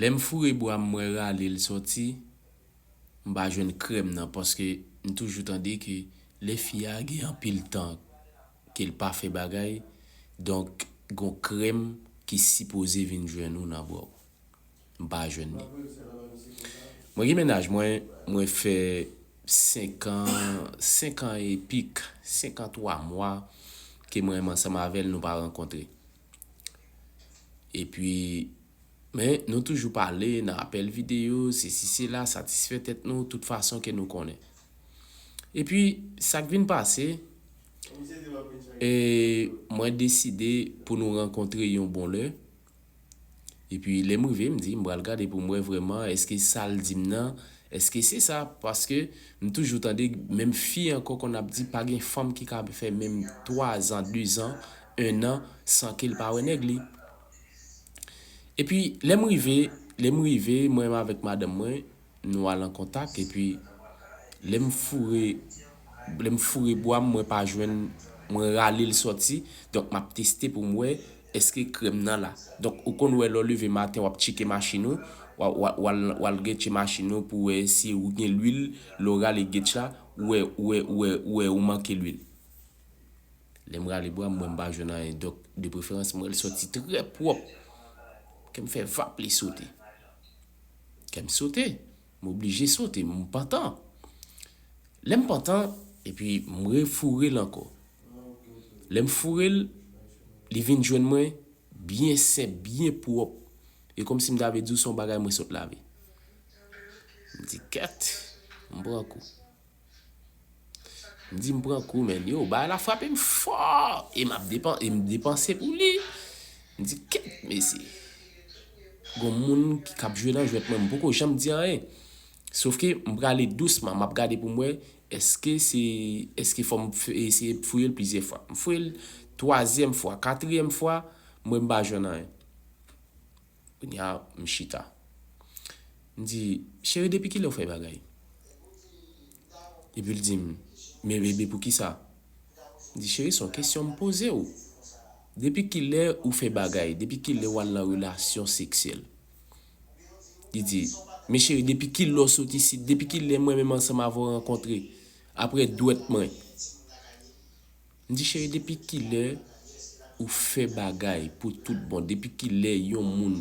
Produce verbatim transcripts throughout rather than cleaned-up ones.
Lè m foure bwa m, mwen rale l sòti, m pa jwenn krèm nan, paske m toujou tande ke lè fi a gen anpil tan ke l pa fè bagay, donk gon krèm ki sipoze vin jwenn ou nan bra w. M pa jwenn li. Mwen gen mennaj mwen, mwen fè senk an, senk an e pik, senk an twa mwa ke mwen menm ansanm avè l, nou pa rankontre. Epi, men nou toujou pale nan apèl videyo, sesi sela, satisfè tèt nou, tout fason ke nou konnen. Epi, sa k vin pase, e, mwen deside pou nou rankontre yon bon lè. Epi, lè m rive, m di, m pral gade pou m wè vrèman, èske sa l di m nan, èske se sa? Paske m toujou tande menm fi ankò konn ap di, pa gen fanm ki ka fè menm twa zan, de zan, en an, san ke l pa wè nèg li. Epi, lè m rive, lè m rive, mwen menm avèk madanm mwen, nou al an kontak, epi lè m foure, lè m foure bwa m, mwen pa jwenn, mwen rale l sòti, donk m ap teste pou m wè èske krèm nan la. Donk, ou konn wè lè w leve maten, w ap tcheke machin ou, w a, w a, w al, w al gètche machin ou pou wè si ou gen lwil, lè w rale gètch la, ou wè, ou wè, ou wè, ou wè ou manke lwil. Lè m rale bwa m, mwen m pa jwenn anyen. Donk, de preferans, mwen l sòti trè pwòp. Kè m fè vap, li sote. Kè m sote. M oblije sote, m pantan. Lè m pantan, epi m refoure l ankò. Lè m foure l, li vin jwenn mwen byen senp, byen pwòp. E kòmsi m ta vle di w se yon bagay mwen sot lave. M di, kèt, m pran kou. M di, m pran kou, men yo, bagay la frape m fò. E m ap depan-, e m depanse pou li. M di, kèt, mesye. Gon moun ki, k ap jwe nan jwèt mwen, m poko janm di anyen. Sof ke m prale dousman, m ap gade pou m wè, èske se, èske fò m f-, eseye fouye l plizyè fwa. M fouye l twazyèm fwa, katriyèm fwa, mwen m pa jwenn anyen. Kounye a, m chita. M di, cheri, depi kilè w fè bagay? Epi l di m, men bebe, poukisa? M di, cheri, se yon kesyon m poze w. Depi kilè ou fè bagay? Depi kilè w al nan relasyon seksyèl? Li di, men cheri, depi kilè w sot isit? Depi kilè mwen menm ansanm avè w rankontre? Apre dwèt mwen. M di, cheri, depi kilè ou fè bagay pou tout bon? Depi kilè yon moun,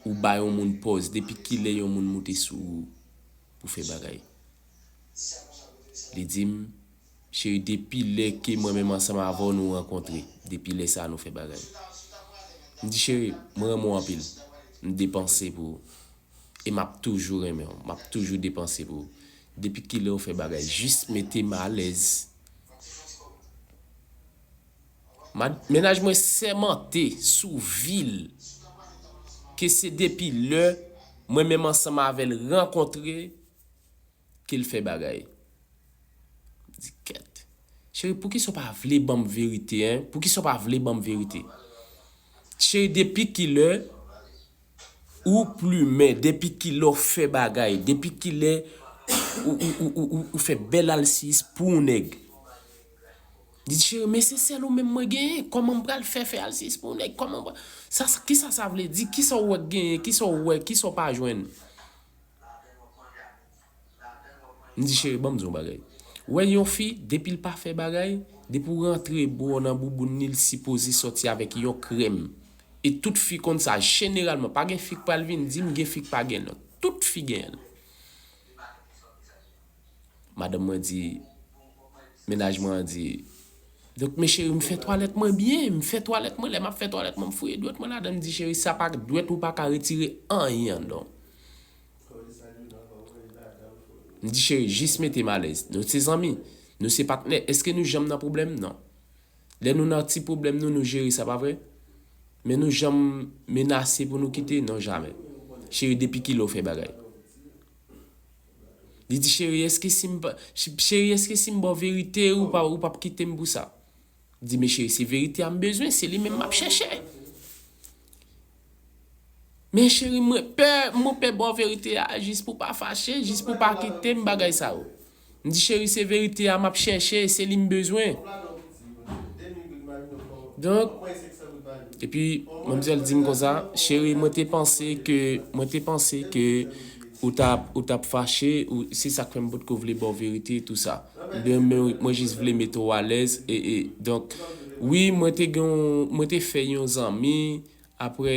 ou bay yon moun pòz? Depi kilè yon moun moute sou ou pou fè bagay? Li di m, cheri, depi lè ke mwen menm ansanm avè w nou rankontre, depi lè sa a nou fè bagay. M di, cheri, mwen renmen w anpil. M depanse pou ou. E m ap toujou renmen w. M ap toujou depanse pou ou. Depi kilè w fè bagay? Jis mete m alèz. Ma-, mennaj mwen sèmante sou vi l ke se depi lè mwen menm ansanm avè l rankontre ke l fè bagay. M di, kèt. Cheri, poukisa w pa vle ban m verite, en? Poukisa w pa vle ban m verite? Cheri, depi kilè ou plimen? Depi kilè w fè bagay? Depi kilè ou, ou, ou, ou, ou, ou fè bèl alsiyis pou yon nèg? Li di, cheri, men se sèl ou menm mwen genyen. Kòman m pral fè fè alsiyis pou yon nèg? Kòman m pral, sa, sa, kisa sa vle di? Kisa w wè k genyen? Kisa w wè? Kisa w pa jwenn? M di, cheri, ban m di w yon bagay. Ou wè yon fi, depi l pa fè bagay, depi w rantre bò nan bouboun li, l sipoze sòti avèk yon krèm. E tout fi konn sa, jeneralman. Pa gen fi k pral vin di m gen fi k pa gen l, non. Tout fi gen l. Madanm mwen di, mennaj mwen an di, donk, men cheri, m fè twalèt mwen byen, m fè twalèt mwen, lè m ap fè twalèt mwen, m fouye dwèt mwen ladan, m di, cheri, sa pa dwèt ou pa ka retire anyen anndan w. M di, cheri, jis mete m alèz. Nou se zanmi, nou se patnè. Èske nou janm nan pwoblèm? Non. Lè nou nan ti pwoblèm nou, nou jere sa, pa vre? Men nou janm menase pou nou kite? Non, jamè. Cheri, depi kilè w fè bagay? Li di, cheri, èske si m pa, ch-, cheri, èske si m ba w verite, ou pa, ou p ap kite m pou sa? M di, men cheri, se verite a m bezwen, se li menm m ap chèche. Men cheri, mwen pè, mwen pè ba w verite a, jis pou w pa fache, jis pou w pa kite m, bagay sa yo. M di, cheri, se verite a m ap chèche, se li m bezwen. Donk, Epi, manmzèl di m konsa, cheri, mwen te panse ke, mwen te panse ke ou t ap, ou t ap fache, ou, se sa k fè m potko vle ba w verite, tou sa. Men, men mwen jis vle mete w alèz, e, e, donk, wi, mwen te gen yon, mwen te fè yon zanmi, apre,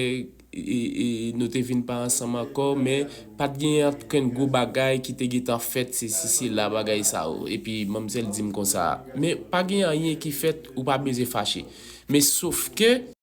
e, e, nou te vin pa ansanm ankò, men pa t gen okenn gwo bagay ki te gentan fèt, se si, se la bagay sa yo. Epi, manmzèl di m konsa, men pa gen anyen ki fèt, ou pa bezwen fache. Men sof ke,